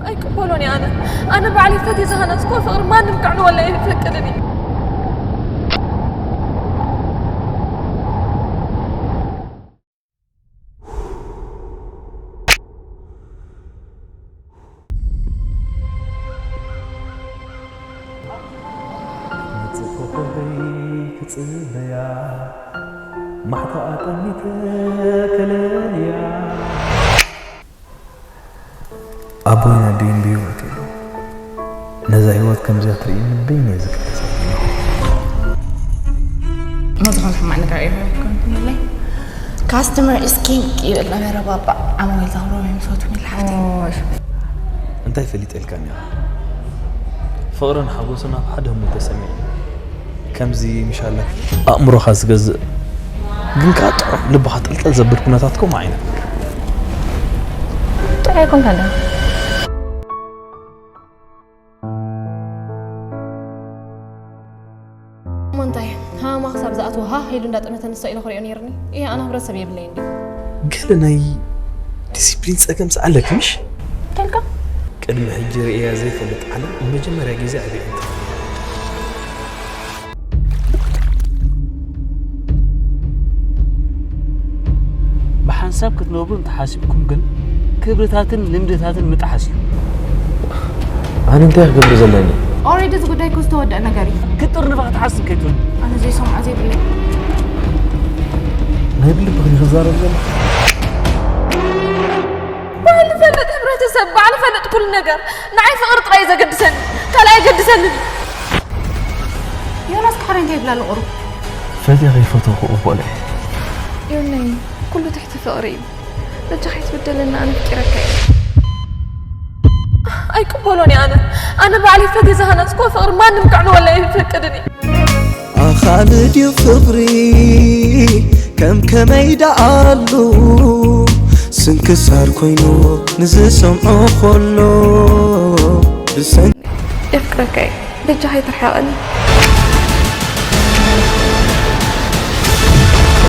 ኣይቅበሎን እየ ኣነ። ኣነ ባዕለይ ፈትየ ዝሃነፅክዎ ፍቕሪ ማንም ክዕንወለይ ኣይፈቅድን እየ። መጽእ ኮኾበይ ክጽበያ ማሕታኣ ጠሚተ ከለልያ። ኣቦይን ኣደይን ብህይወት የለውን። ነዛ ህይወት ከምዚኣ ትርእየኒ በይነይ ዝቅለስ ኣለኹ። ዝኾነ ሕማቕ ነገር ኣይረኸብኩን። Customer is king ይብል ነበረ ባባ። ዓማዊል ዘኽብሮም እዮም ዝፈትዉኒ ኢላ ሓፍተይ። እንታይ ፈሊጠልካኒ ኢኻ? ፍቕርን ሓጎስን ኣብ ሓደ ህሞት ተሰሚዑ ከምዚ ምሻላ ኣእምሮኻ ዝገዝእ ግን ከኣ ጥዑም ልብኻ ጠልጠል ዘብል ኩነታት ከምኡ ዓይነት ነገር። ጥዑይ ኣይኮንካን ዶ? እሞ እንታይ ሃማ ክሳብ ዝኣትዎ ሃህ ኢሉ እንዳጠመተ ንሳ ኢለ ክሪኦ ነይርኒ። እየ ኣነ ህብረተሰብ የብለይን ድዩ? ገለ ናይ ዲሲፕሊን ጸገም ኣለኪ ምሽ? ተልካ ቅድሚ ሕጂ ርእያ ዘይፈልጥ ዓለም ንመጀመርያ ግዜ ኣበይ እንተ ብሓንሳብ ክትነብሩ እንተሓሲብኩም ግን ክብርታትን ልምድታትን ምጥሓስ እዩ። ኣነ እንታይ ክገብር ዘለኒ? ኦሬዲ እዚ ጉዳይ እኮ ዝተወደአ ነገር እዩ። ክጥርንፋ ክትሓስብ ከይትብል ኣነ ዘይሰምዖ ዘይብለይ ናይ ብልብኺ ክዛረብ ዘለኹ? ባዕሉ ፈልጥ ሕብረተሰብ፣ ባዕሉ ፈልጥ ኩሉ ነገር። ንዓይ ፍቕሪ ጥራይ ዘገድሰኒ፣ ካልእ ኣይገድሰንን። ዮናስ ካሕረ እንታይ ይብላ ኣሎ ቁሩብ? ፈትየ ከይፈተኹ እቦለ ዮነይ፣ ኩሉ ትሕቲ ፍቕሪ እዩ። በጃኻ ኣይትበደለና፣ ኣነ ኣፍቂረካ እየ። ኣይቅበሎን እየ ኣነ። ኣነ ባዕለይ ፈትየ ዝሃነፅክዎ ፍቕሪ ማንም ክዕንወለይ ኣይፈቅድን እየ። ኣኻሊ ድዩ ፍቕሪ ከም ከመይ ደኣሉ ስንክሳር ኮይኑ ንዝሰምዖ ኾሎ ብሰን የፍቅረካ እየ። በጃኻ ኣይትርሓቐኒ።